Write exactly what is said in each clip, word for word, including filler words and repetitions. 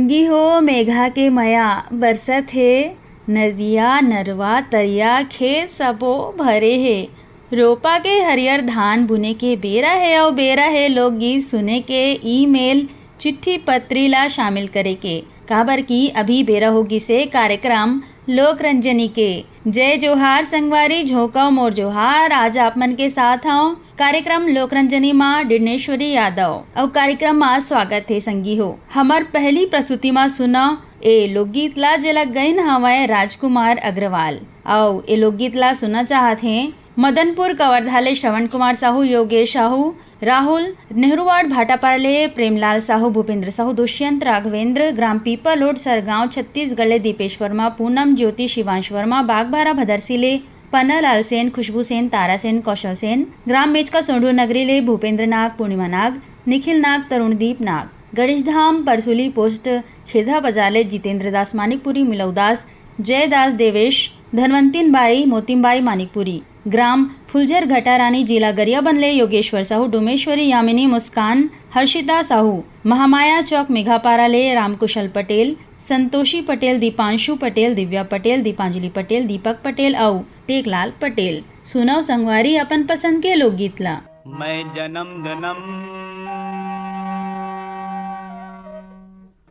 संगी हो, मेघा के मया बरसत हे, नदिया, नरवा, तरिया, खेत सबो भरे हे। रोपा के हरियर धान बुने के बेरा हे अउ बेरा हे लोकगीत सुने के, ईमेल, चिट्ठी पत्री ला शामिल करे के, काबर कि अभी बेरा हो गिसे कार्यक्रम लोक रंजनी के। जय जोहार संगवारी, झोंका मोर जोहार। आज आप मन के साथ हव कार्यक्रम लोकरंजनी मा डिडनेश्वरी यादव। अउ कार्यक्रम मा स्वागत हे संगी हो। हमर पहली प्रस्तुति मा सुना ए लोकगीत ला, जेला गइन हवय राजकुमार अग्रवाल। अउ ए लोकगीत ला सुनना चाहत हे मदनपुर कवर्धा ले श्रवण कुमार साहू, योगेश साहू, राहुल, नेहरू वार्ड भाटापारा ले प्रेमलाल साहू, भूपेंद्र साहू, दुष्यंत राघवेंद्र, ग्राम पीपल रोड सरगांव छत्तीसगढ़ ले दीपेश वर्मा, पूनम ज्योति, शिवांश वर्मा, बागभारा भदरसी ले पन्नालाल सेन, खुशबू सेन, तारा सेन, कौशल सेन, ग्राम मेचका सोंढू नगरी ले भूपेंद्र नाग, पूर्णिमा नाग, निखिल नाग, तरुणदीप नाग, गणेश धाम परसुली पोस्ट खेधा बाजार ले जितेंद्र दास मानिकपुरी, मिलऊ दास, जय दास देवेश, धनवंतिन बाई, मोतिम बाई मानिकपुरी, ग्राम फुलझर घटारानी, जिला गरियाबंद ले योगेश्वर साहू, डोमेश्वरी, यामिनी, मुस्कान, हर्षिता साहू, महामाया चौक मेघापारा ले रामकुशल पटेल, संतोषी पटेल, दीपांशु पटेल, दिव्या पटेल, दीपांजलि पटेल, दीपक पटेल अउ टेकलाल पटेल। सुनव संगवारी अपन पसंद के लोकगीत ला। मैं जन्म जन्म,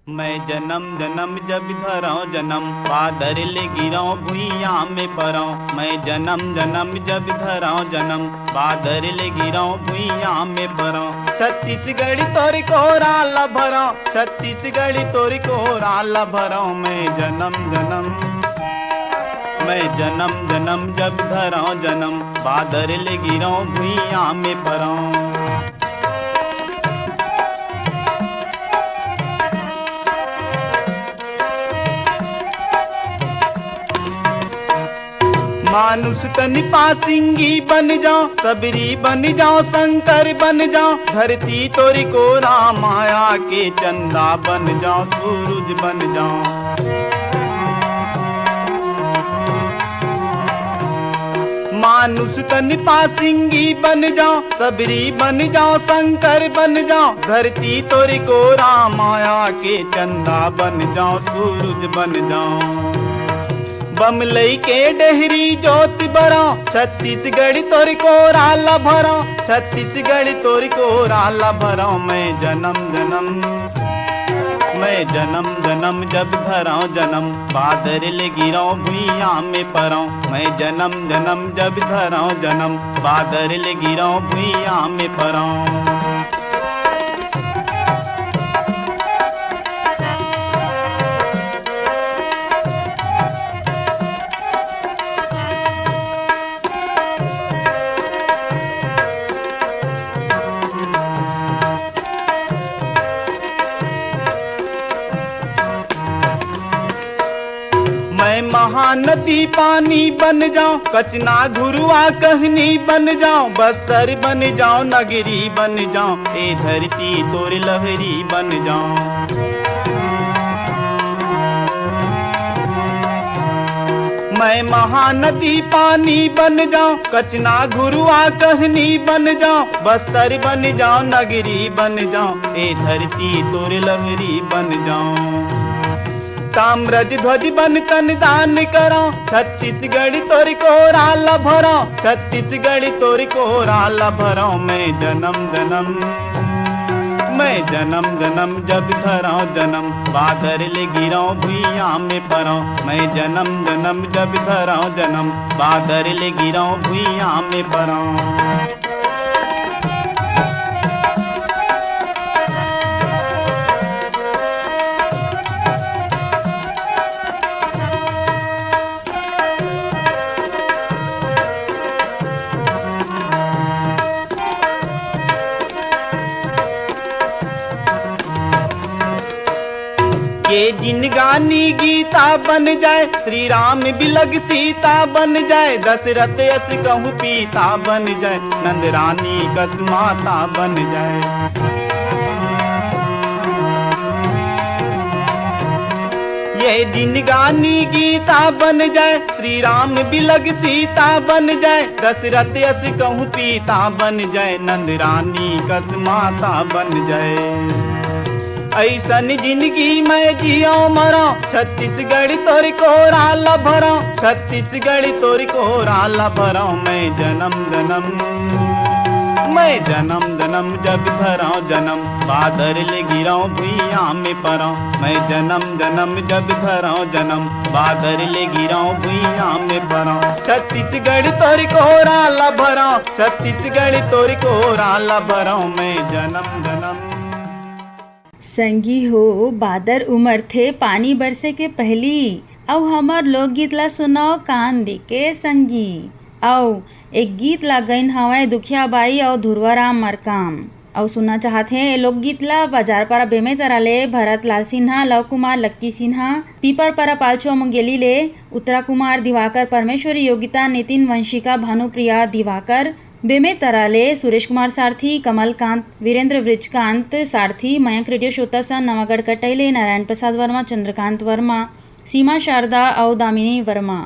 मैं जन्म जन्म जब धरव जन्म, बादर ले गिरव भुइयां में परव। मैं जन्म जन्म जब धरव जन्म, बादर ले गिरव भुइयां में परव। छत्तीसगढ़ी तोर कोरा ला भरव, छत्तीसगढ़ी तोर कोरा ला भरव। मैं जन्म जन्म, मैं जन्म जन्म जब धरव जन्म, बादर ले गिरव भुइयां में परव। मानुष तन पासिंगी बन जाओ, सबरी बन जाओ, शंकर बन जाओ, धरती तोरी कोरा माया के चंदा बन जाओ, सूरज बन जाओ। मानुष तन पासिंगी बन जाओ, सबरी बन जाओ, शंकर बन जाओ, धरती तोरी कोरा माया के चंदा बन जाओ, सूरज बन जाओ। बमलई के डेहरी जोत बरव, छत्तीसगढ़ तोर कोरा ला भरव, छत्तीसगढ़ तोर कोरा ला भरव। मैं जन्म जन्म, मैं जन्म जन्म जब धरव जन्म, बादर ले गिरव भुइयां में परव। मैं जन्म जन्म जब धरव जन्म, बादर ले गिरव भुइयां में परव। मैं महानदी पानी बन जाओ, कचना घुरुआ कहनी बन जाओ, बस्तर बन जाओ, नगरी बन जाओ, ए धरती तोर लहरी बन जाओ। मैं महानदी पानी बन जाओ, कचना घुरुआ कहनी बन जाओ, बस्तर बन जाओ, नगरी बन जाओ, ए धरती तोर लहरी बन जाओ। ताम्रज ध्वज बन तन दान करव, छत्तीसगढ़ तोर कोरा ला भरव, छत्तीसगढ़ तोर कोरा ला भरव। मैं जन्म जन्म, मैं जन्म जन्म जब धरव जन्म, बादर ले गिरव भुइयां में परव। मैं जन्म जन्म जब धरव जन्म, बादर ले गिरव भुइयां में परव। ये जिनगानी गीता बन जाए, श्री राम बिलग सीता बन जाए, दशरथ यस कहूँ पीता बन जाए, नंद रानी कस माता बन जाए। ये जिनगानी गीता बन जाए, श्री राम बिलग सीता बन जाए, दशरथ यस कहूँ पीता बन जाए, नंद रानी कस माता बन जाए। अइसन जिंदगी मैं जियो मरो, छत्तीसगढ़ तोर कोरा ला भरो, छत्तीसगढ़ तोर कोरा ला भरो। मैं जन्म जन्म, मैं जन्म जन्म जब धरो जन्म, बादर ले गिरो भुइयां में परो। मैं जन्म जन्म जब धरो जन्म, बादर ले गिरो भुइयां में परो। छत्तीसगढ़ तोर कोरा ला भरो, छत्तीसगढ़ तोर कोरा ला भरो। मैं जन्म जन्म। संगी हो, बादर उमरथे पानी बरसे के पहिली, अउ हमर लोकगीत ला सुनव कान दे के संगी। अउ एक गीत ला गइन हवय दुखिया बाई अउ धुरवा राम मरकाम। अउ सुनना चाहत हे ए लोकगीत ला बाजार पारा बेमेतरा ले भरत लाल सिन्हा, लव कुमार लक्की सिन्हा, पीपर पारा पालछुआ मुंगेली ले उत्तरा कुमार, दिवाकर परमेश्वरी, योगिता, नितिन, वंशिका, भानुप्रिया, दिवाकर, बेमेतरा ले सुरेश कुमार सारथी, कमलकांत, वीरेंद्र वृजकांत सारथी, मयंक रेडियो श्रोता सन नवागढ़ कटई ले नारायण प्रसाद वर्मा, चंद्रकांत वर्मा, सीमा शारदा अउ दामिनी वर्मा।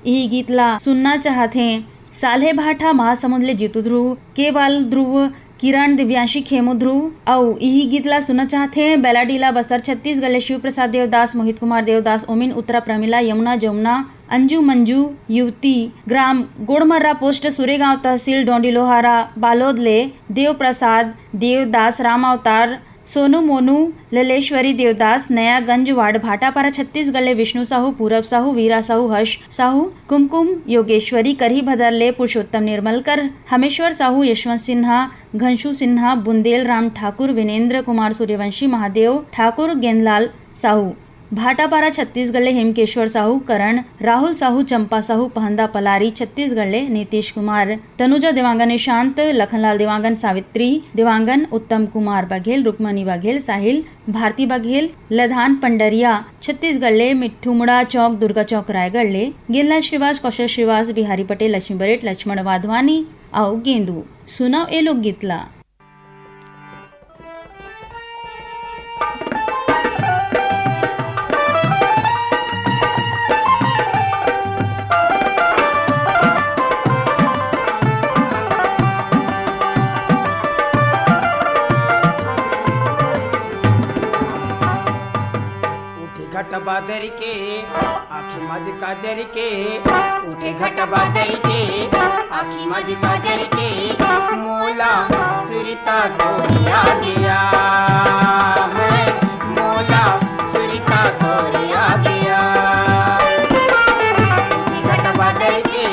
इही गीत ला सुनना चाहत हे साल्हे भाठा महासमुंद ले जीतू ध्रुव, केवल ध्रुव, किरण, दिव्यांशी, खेमू ध्रुव। अउ इही गीत ला सुनना चाहत हे बैलाडीला बस्तर छत्तीसगढ़ ले शिव प्रसाद देवदास, मोहित कुमार देवदास, ओमिन, उत्तरा, प्रमिला, यमुना, जमुना, अंजू मंजू, युवती, ग्राम गोड़मर्रा, पोस्ट सुरेगांव, तहसील डोंडी लोहारा, बालोद ले देव प्रसाद देवदास, राम अवतार, सोनू मोनू, ललेश्वरी देवदास, नयागंज वार्ड भाटापारा छत्तीसगढ़ ले विष्णु साहू, पूरब साहू, वीरा साहू, हर्ष साहू, कुमकुम योगेश्वरी, करही भदर ले पुरुषोत्तम निर्मलकर, हमेश्वर साहू, यशवंत सिन्हा, घनशू सिन्हा, बुंदेल राम ठाकुर, विनेंद्र कुमार सूर्यवंशी, महादेव ठाकुर, गेंदलाल साहू। भाटापारा छत्तीसगढ़ ले हेमकेश्वर साहू, करण, राहुल साहू, चंपा साहू, पहंदा पलारी छत्तीसगढ़ ले नीतीश कुमार, तनुजा देवांगन, निशांत, लखनलाल देवांगन, सावित्री देवांगन, उत्तम कुमार बघेल, रुक्मणी बघेल, साहिल, भारती बघेल, लधान पंडरिया छत्तीसगढ़ ले मिट्ठूमुड़ा चौक, दुर्गा चौक रायगढ़ ले, गेंदलाल श्रीवास, कौशल श्रीवास, बिहारी पटेल, लक्ष्मी बरेट, लक्ष्मण वाधवानी अउ गेंदू। सुनव ए लोकगीत ला। उठे घट बादर के, आँखी मज काजर के। उठे घट बादर के, आँखी मज काजर के। मोला सुरता तोर आ गया है, मोला सुरता तोर आ गया। उठे घट बादर के,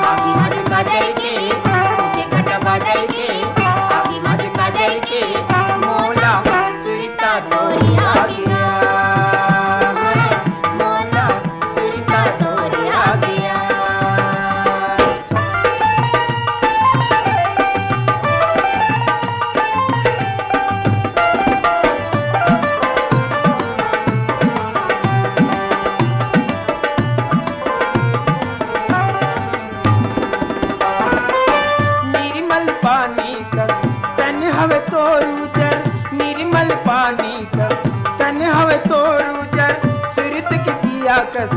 आँखी मज काजर के। उठे घट बादर के, आँखी मज काजर के। मोला सुरता तोर आ गया है, मोला सुरता तोर आ गया। निर्मल पानी कस तन हवे तोर उजर, निर्मल पानी कस तन हवे तोर उजर। सुरत के दिया कस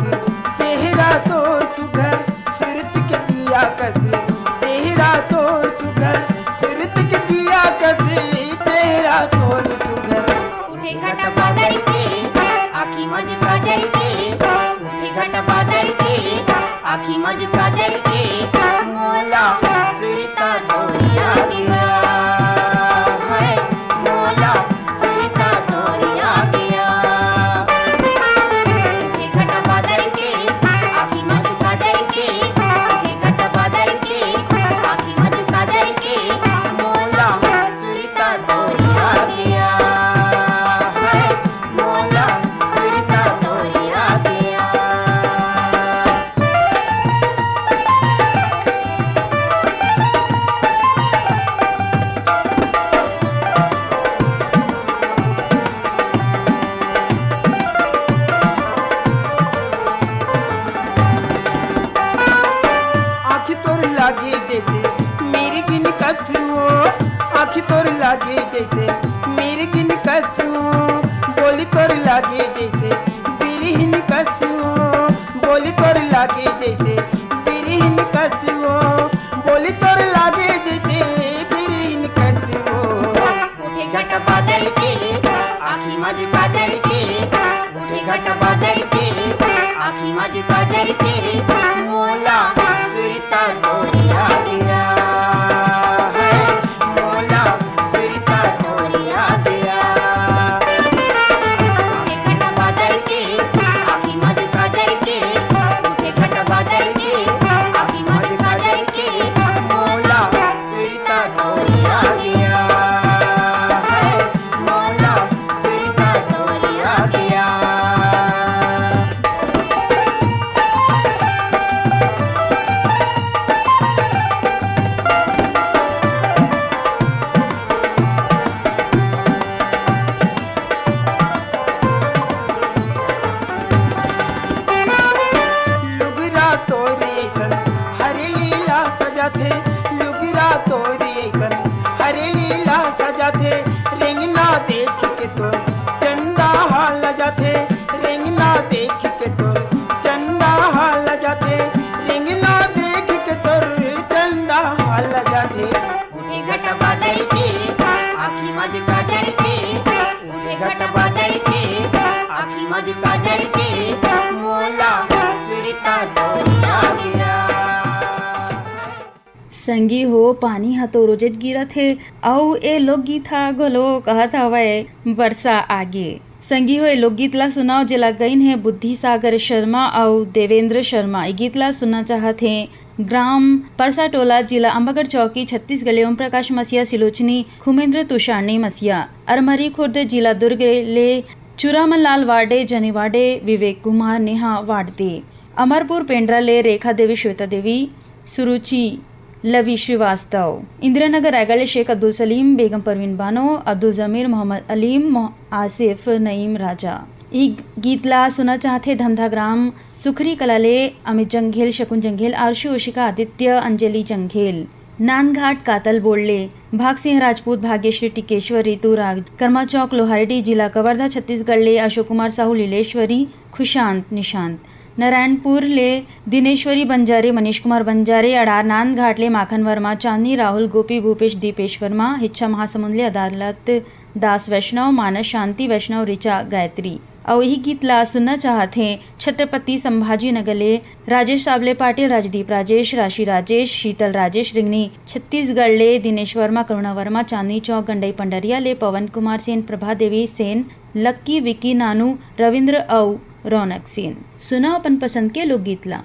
चेहरा तोर सुघर, सुरत के दिया कस चेहरा तोर सुघर, सुरत के दिया कस चेहरा तोर सुघर। उठे घट बादर के, आँखी मज काजर के। उठे घट बादर के, आँखी मज काजर के। मोला सुरता तोर आ गया है, मोला सुरता तोर आ गया। उठे घट बादर के, आँखी मज काजर के। उठे घट बादर के, आँखी मज काजर के। मोला सुरता तोर आ गया है, मोला सुरता तोर आ गया। आँखी तोर लागे जैसे मिर्गिन कस ओ, आँखी तोर लागे जैसे मिर्गिन कस ओ। बोली तोर लागे जैसे बिरहिन कस ओ, बोली तोर लागे जैसे बिरहिन कस ओ। बोली तोर लागे जैसे बिरहिन कस ओ। उठे घट बादर के, आँखी मज मोला सुरता तोर याद आगे, मोला सुरता तोर याद आगे। उठे घट बादर के, आँखी मझ काजर के, उठे घट बादर के, आँखी मझ काजर के, मोला सुरता तोर याद आगे, मोला सुरता तोर याद आगे। लुगरा तोर अइसन हरेली ला सजाथे, लुगरा तोर अइसन हरेली ला सजाथे। रेंगना देख के तोर चंदा हा लजाथे, रेंगना देख के तोर चंदा हा लजाथे, रेंगना देख के तोर चंदा हा लजाथे। उठे घट बादर के, आँखी मझ काजर के, उठे घट बादर के, आँखी मझ काजर के, मोला सुरता तोर याद आगे। संगी हो, पानी ह तो रोजेच गिरत हे, अउ ए लोकगीत ह घलो कहत हवय, बरसा आगे। संगी हो, ए लोकगीत ला सुनाव, जेला गइन हे बुद्धि सागर शर्मा अउ देवेंद्र शर्मा। ए गीत ला सुनना चाहत हे ग्राम परसाटोला, जिला अम्बागढ़ चौकी, छत्तीसगढ़ ले ओम प्रकाश मसीहा, सिलोचनी खुमेंद्र तुषारनी मसीहा, अरमरी खुर्द, जिला दुर्ग ले चुरामन लाल वार्डे, जनी वार्डे, विवेक कुमार, नेहा वार्डे, अमरपुर पेंड्रा ले रेखा देवी, श्वेता देवी, सुरुचि लवी श्रीवास्तव, इंदिरानगर रायगढ़ ले शेख अब्दुल सलीम, बेगम परवीन बानो, अब्दुल जमीर, मोहम्मद अलीम, मोह-, आसिफ नईम राजा। ई गीत ला सुनना चाहथे धमधा ग्राम सुखरी कला ले अमित जंघेल, शकुन जंघेल, आरुषि ओशिका, आदित्य, अंजलि जंघेल। नांदघाट कातल बोड़ले भाग सिंह राजपूत, भाग्यश्री टिकेश्वर, रितु राग, कर्मा चौक लोहारडी, जिला कवर्धा, छत्तीसगढ़ ले अशोक कुमार साहू, लीलेश्वरी, खुशांत, निशांत। नारायणपुर ले दिनेश्वरी बंजारे, मनीष कुमार बंजारे, अड़ार नांदघाट ले माखन वर्मा, चांदनी राहुल, गोपी भूपेश, दीपेश वर्मा, हिच्छा महासमुंद ले अदालत दास वैष्णव, मानस शांति वैष्णव, ऋचा गायत्री। अउ इही गीत ला सुनना चाहत हे छत्रपति संभाजी नगर ले राजेश साबले पाटिल, राजदीप राजेश, राशि राजेश, शीतल राजेश, रिंगनी छत्तीसगढ़ ले दिनेश वर्मा, करुणा वर्मा, चांदनी चौक गंडई पंडरिया ले पवन कुमार सेन, प्रभा देवी सेन, लक्की, विक्की, नानू, रविंद्र अउ रौनक सेन। सुनव अपन पसंद के लोकगीत ला।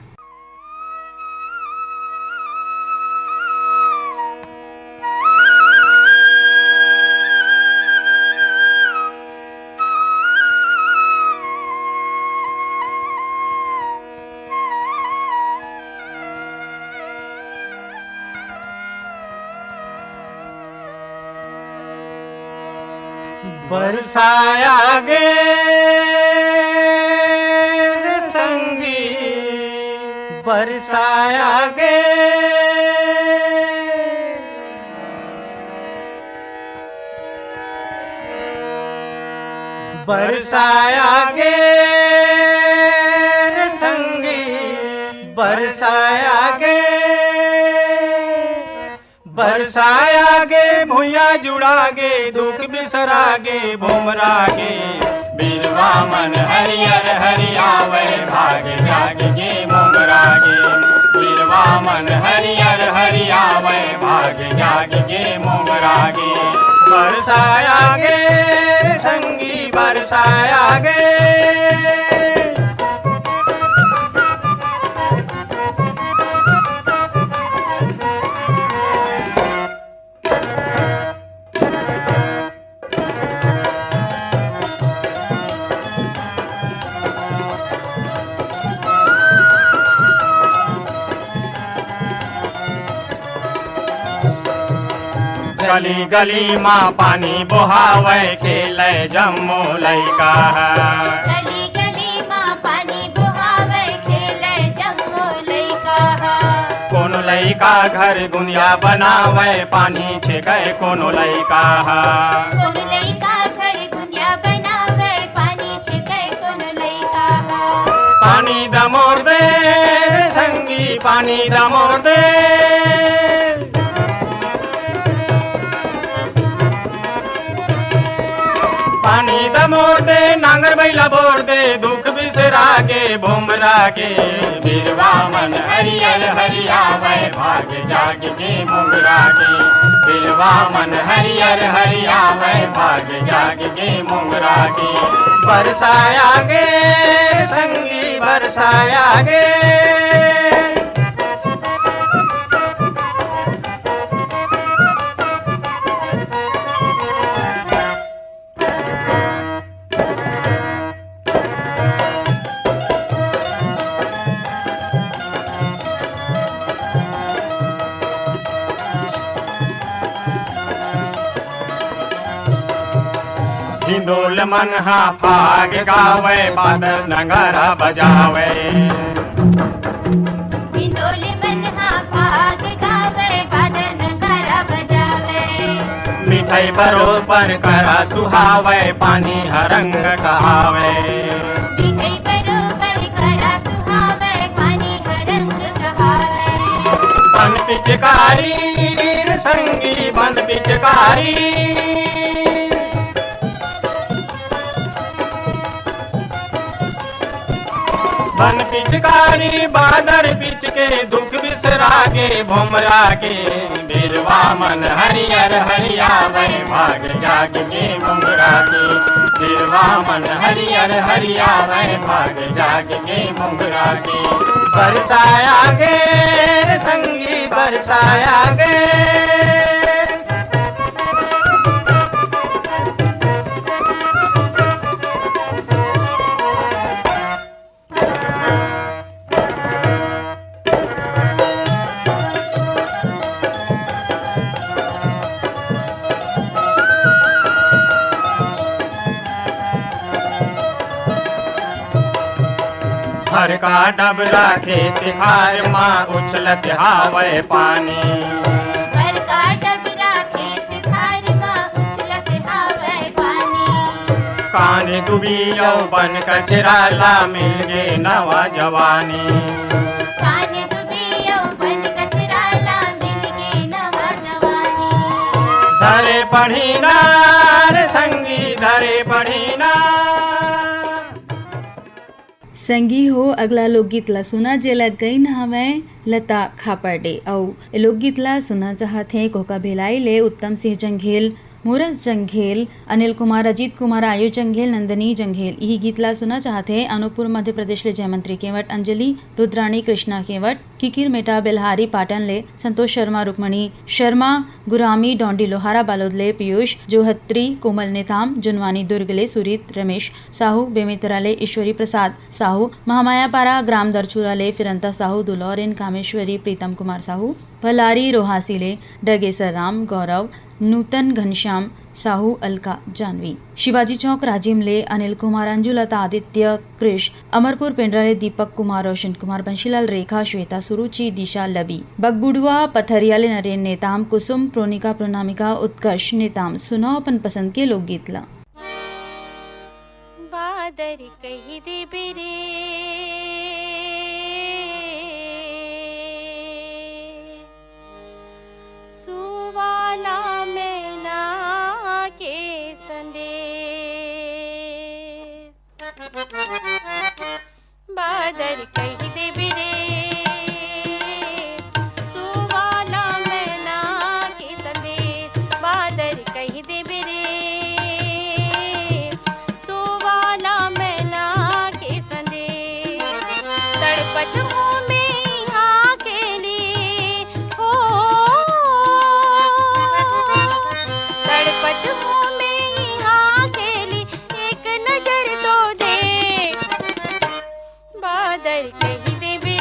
बरसा आगे रे संगी, बरसा आगे। बरसा आगे रे संगी, बरसा आगे। बरसा आगे, भुइयां जुड़ा गे, दुख बिसरा गे, भोमरा गे। बिरवा मन हरियर हरियावय, भाग जाग गे मोंगरा गे। बिरवा मन हरियर हरियावय, भाग जाग गे मोंगरा गे। बरसा आगे रे संगी, बरसा आगे। गली गली मा पानी बोहावय, खेलय जम्मो लइका ह। गली गली मा पानी बोहावय, खेलय जम्मो लइका ह। कोनो लइका घर गुंदिया बनावय, पानी छेकय कोनो लइका ह। कोनो लइका घर गुंदिया बनावय, पानी छेकय कोनो लइका ह। पानी द मोर दे रे संगी, पानी द मोर दे। पानी द मोर दे, नांगर बइला बोर दे, दुख बिसरा रागे भुमरा के, बिरवा मन हरियर हरियावय, भाग जाग के मोंगरा के। बिरवा मन हरियर हरियावय, भाग जाग के मोंगरा के। बरसाया गे रे संगी, बरसाया गे। हिंदोल मन हा फाग गावय, बादर नगारा बजावय। हिंदोल मन हा फाग गावय, बादर नगारा बजावय। मिठाई बरोबर करा सुहावय, पानी ह रंग कहावय। मिठाई बरोबर करा सुहावय, पानी ह रंग कहावय। बन पिचकारी रे संगी, बन पिचकारी। बन पिचकारी बादर पिच के, दुख बिसरा के भुमरा के। बिरवा मन हरियर हरियावय, भाग जाग के मोंगरा के। बिरवा मन हरियर हरियावय, भाग जाग के मोंगरा के। बरसाया गे रे संगी, बरसाया गे। भरका डबरा खेत खार मा उछलत हावय पानी। भरका डबरा खेत खार मा उछलत हावय पानी। कान दुबी अउ बन कचरा ला मिलगे नवा जवानी। कान दुबी अउ बन कचरा ला मिलगे नवा जवानी। धरे पढ़ी ना रे संगी, धरे पढ़ी ना। संगी हो, अगला लोकगीत ला सुना, जेला गइन हवय लता खापर्डे। अउ ए लोकगीत ला सुना चाहत हे कोका भिलाई ले उत्तम सिंह जंघेल, मूरज जंघेल, अनिल कुमार, अजीत कुमार, आयुष जंघेल, नंदिनी जंघेल। इही गीत ला सुना चाहत हे अनूपपुर मध्य प्रदेश ले जयमंत्री केंवट, अंजलि, रुद्राणी, कृष्णा केंवट, किकिर मेटा बेल्हारी पाटन ले संतोष शर्मा, रुक्मणी शर्मा, गुरामी डोंडी लोहारा बालोद ले पीयूष जोहत्री, कोमल नेताम जुनवानी दुर्ग ले सुरीत, रमेश साहू बेमेतरा ले ईश्वरी प्रसाद साहू, महामायापारा ग्राम दरचूरा ले फिरंता साहू, दुलौरिन कामेश्वरी प्रीतम कुमार साहू, भलारी रोहासी ले डगेसर राम गौरव, नूतन घनश्याम साहू, अलका जानवी। शिवाजी चौक राजिम ले अनिल कुमार, अंजुलता आदित्य, कृष, अमरपुर पेंड्रा ले दीपक कुमार, रोशन कुमार, बंशीलाल रेखा, श्वेता सुरुचि, दिशा लबी। बगबुड़ुआ पथरिया ले नरेन नेताम, कुसुम, प्रोनिका, प्रणामिका, उत्कर्ष नेताम। सुनाओ अपन पसंद के लोकगीत ला। बादर कहि देबे रे, सुवाना मैना के संदेश। बादर कहि देबे रे, सुवाना मैना के संदेश। बादर कहि देबे रे, सुवाना मैना के संदेश। तड़पत हूँ मैं यहाँ के लिए, हो, तड़पत हूँ मैं यहाँ के लिए, एक नजर तो देख। बादर कहि देबे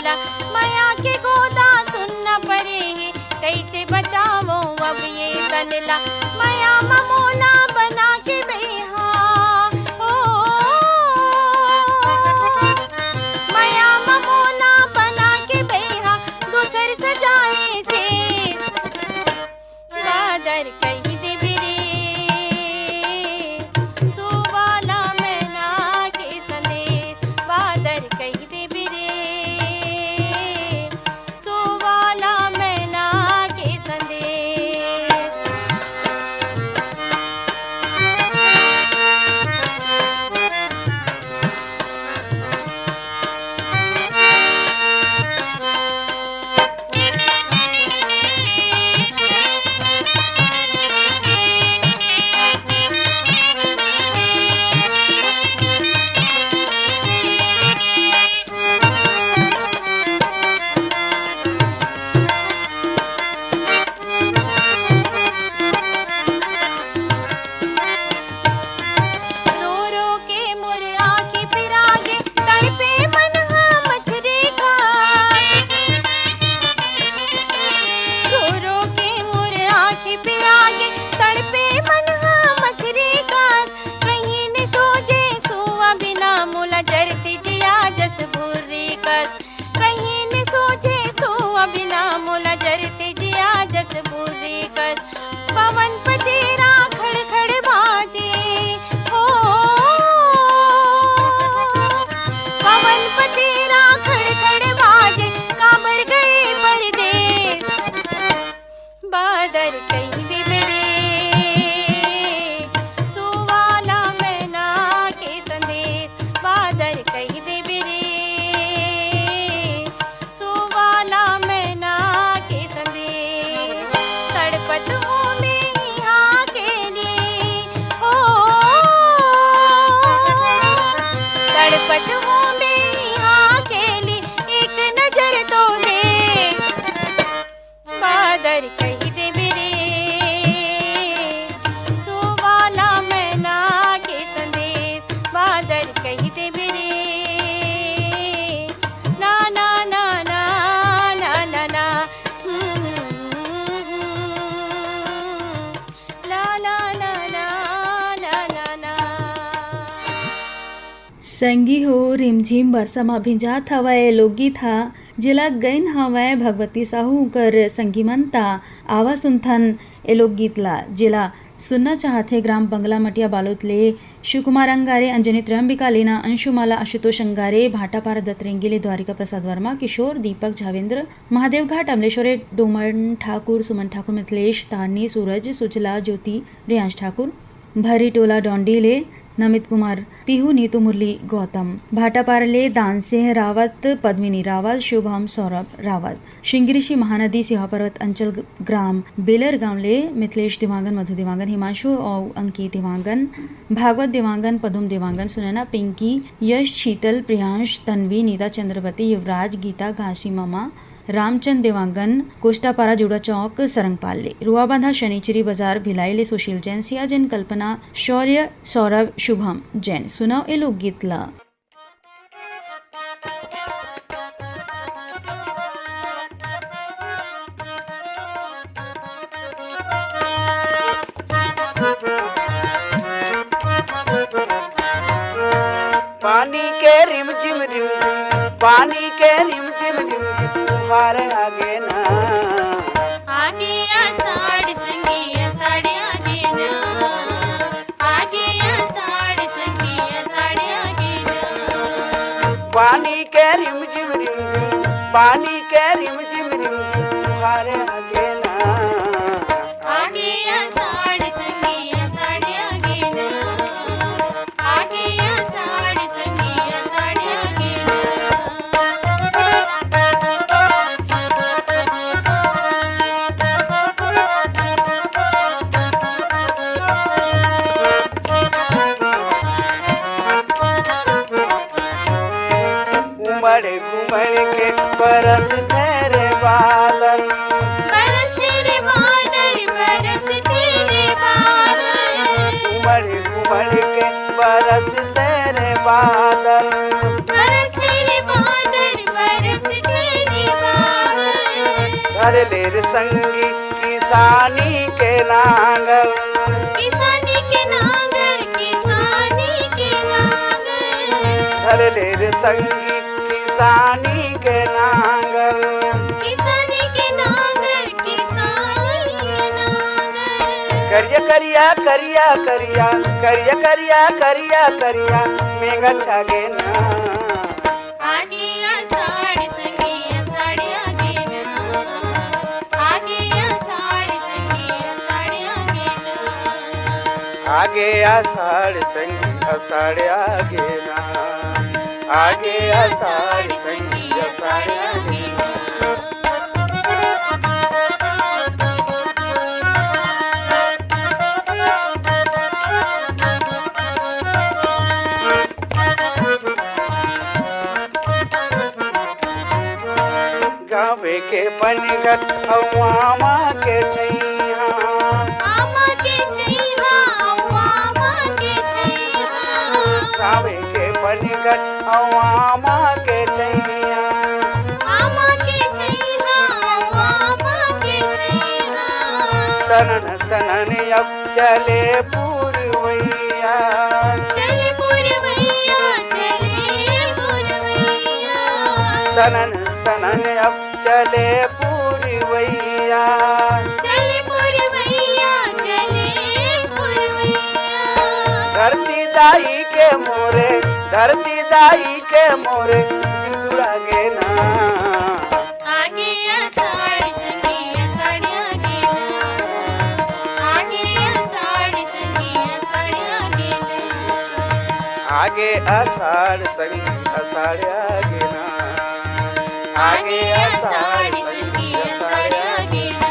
ला। मया के गोदा सुनना परे हे, कइसे बचावों अब ये तन ला। मया म मोला बना के बेहा, ओ, मया म मोला बना के बेहा, दूसर सजाए से। बादर कहि देबे रे, सुवाला मैना के संदेश। बादर कहि देबे रे, सुवाला मैना के संदेश। रो रो के मोर आँखी पिरागे, तड़पे मन हा मछरी का। रो रो के मोर आँखी पिरागे, तड़पे मन हा मछरी का। कहीं न सोझे सुआ बिना मोला जरती जिया जस भुर्री कस। कहीं न सोझे सुआ बिना मोला जरती जिया जस भुर्री कस। पवन पतीरा खड़ खड़ बाजे हो। पवन पतीरा खड़ खड़ बाजे, काबर गए परदेस। बादर कहि देबे रे, सुवाला मैना के संदेश। बादर कहि देबे रे, सुवाला मैना के संदेश। तड़पत हूँ मैं इहाँ के लिए हो, तड़पत हूँ मैं इहाँ के लिए, एक नजर तो दे। बादर कहि देबे रे, सुवाला मैना के संदेश। बादर कहि देबे रे, ना, ना, ना। हम्म, ला, ला, ला, ला। संगी हो, रिमझिम बरसा म भिंजात हवय लोकगीत ह, जेला गइन हवय भगवती साहू, उंकर संगी मन। त आवा सुनथन ए लोकगीत ला, जेला सुनना चाहथे ग्राम बंगला मटिया बालोद ले शिवकुमार अंगारे, अंजनी त्रयंबिका लीना, अंशुमाला, आशुतोष अंगारे, भाटापारा दतरेंगी ले द्वारिका प्रसाद वर्मा, किशोर, दीपक, झावेंद्र, महादेव घाट, अमलेश्वरे, डोमन ठाकुर, सुमन ठाकुर, मिथिलेश, तारनी, सूरज, सुजला, ज्योति, रियांश ठाकुर, भरी टोला डोंडी ले नमित कुमार, पीहू, नीतू, मुरली, गौतम, भाटापारा ले दानसिंह रावत, पद्मिनी रावत, शुभम, सौरभ रावत, श्रृंगी ऋषि महानदी, सेवा पर्वत अंचल, ग्राम बेलर गांव ले मिथिलेश देवांगन, मधु देवांगन, हिमांशु अउ अंकित देवांगन, भागवत देवांगन, पदुम देवांगन, सुनैना, पिंकी, यश, शीतल, प्रियांश, तन्वी, नीता, चंद्रवती, युवराज, गीता, घासी मामा, रामचंद देवांगन, कोष्टापारा, जुड़ा चौक, सरंगपाल ले। रुआबांधा, शनिचरी बाजार, भिलाई ले सुशील जैन, सियाजन, कल्पना, शौर्य, सौरभ, शुभम जैन। सुनव ए लोकगीत ला। पानी के रिमझिम रिमझिम, पानी के रिमझिम रिमझिम, फुहार आगे ना। आगे आषाढ़ संगी, आषाढ़ आगे ना। आगे आषाढ़ संगी, आषाढ़ आगे ना। पानी के रिमझिम रिमझिम, पानी के रिमझिम रिमझिम, फुहार आगे ना। आगे आषाढ़ संगी, आषाढ़ आगे ना। आगे आषाढ़ संगी, आषाढ़ आगे ना। उमड़ घुमड़ के बरसथे रे बादर। बरसथे रे बादर, बरसथे रे बादर। उमड़ घुमड़ के बरसथे रे बादर। बरसथे रे बादर, बरसथे रे संगी किसानी के नांगर, किसानी के नांगर, किसानी के नांगर। धर ले रे संगी किसानी के नांगर, किसानी के नांगर, किसानी के नांगर। करिया, करिया, करिया, करिया, करिया, करिया, करिया, करिया, मेघ छागे ना। आगे आषाढ़ संगी आषाढ़ आगे ना। आगे आषाढ़ संगी आषाढ़ आगे ना। आगे आषाढ़ संगी आषाढ़ आगे ना। आगे आषाढ़ संगी आषाढ़ आगे ना। गावे के पनघट अउ आमा के छैया। आमा के छैया, अउ आमा के छैया। गावे के पनघट अउ आमा के छैया। आमा के छैया, अउ आमा के छैया। सनन सनन अब चले पुरवैया। चले पुरवैया, चले पुरवैया। सनन सनन अब चले पुरवैया। चले पुरवैया, चले पुरवैया। धरती दाई के मोरे, धरती दाई के मोरे, जुड़ा गे ना। आगे आषाढ़ संगी आषाढ़ आगे ना। आगे आषाढ़ संगी आषाढ़ आगे ना। आगे आषाढ़ संगी आषाढ़ आगे ना। आगे आषाढ़ संगी आषाढ़ आगे ना।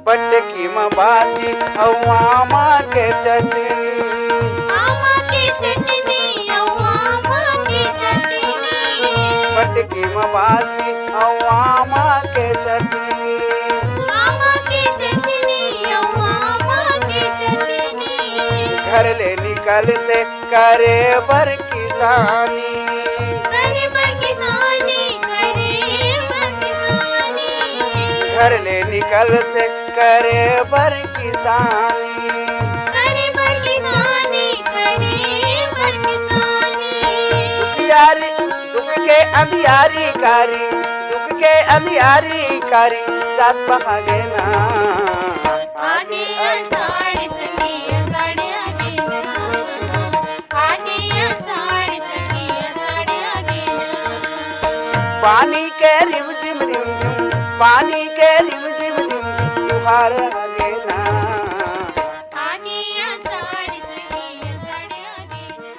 पटकी म बासी अउ आमा के चटनी। आमा के चटनी, अउ आमा के चटनी। पटकी म बासी अउ आमा के चटनी। आमा के चटनी, अउ आमा के चटनी। घर ले निकलते करे बर किसानी। करे बर किसानी, करे बर किसानी। घर ले निकलते करे बर किसानी। करे बर किसानी, करे बर किसानी। दुखियारी, दुख के अंधियारी कारी, दुख के अंधियारी कारी, रात पहागे ना। आगे आषाढ़ संगी आषाढ़ आगे ना। आगे आषाढ़ संगी आषाढ़ आगे ना। पानी के रिम झिम रिम झिम, पानी के रिम झिम रिम झिम, फुहार आगे ना। आगे आषाढ़ संगी आषाढ़ आगे ना।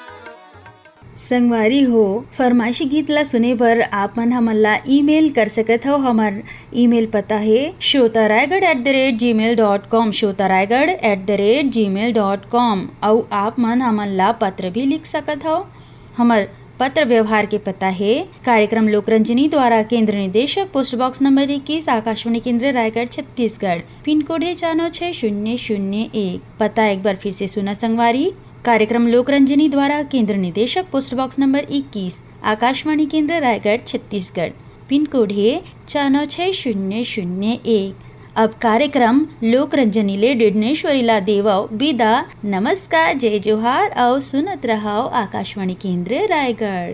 संगवारी हो, फरमाइशी गीत ला सुने बर आप मन हमन ला ईमेल कर सकत हव। हमर ईमेल पता हे shrotaraigarh at the rate gmail dot com, shrotaraigarh at the rate gmail dot com। अउ आप मन हमन ला पत्र भी लिख सकत हव। हमर पत्र व्यवहार के पता हे कार्यक्रम लोकरंजनी द्वारा केंद्र निदेशक, पोस्ट बॉक्स नंबर इक्कीस, आकाशवाणी केंद्र रायगढ़, छत्तीसगढ़। पिन कोड हे चार नौ छः शून्य शून्य एक। पता एक बार फिर से सुना संगवारी, कार्यक्रम लोकरंजनी द्वारा केंद्र निदेशक, पोस्ट बॉक्स नंबर इक्कीस, आकाशवाणी केंद्र रायगढ़, छत्तीसगढ़। पिन कोड हे चार नौ छः शून्य शून्य एक। अब कार्यक्रम लोकरंजनी ले डिडनेश्वरी ला देवव बिदा। नमस्कार, जय जोहार अउ सुनत रहव आकाशवाणी केंद्र रायगढ़।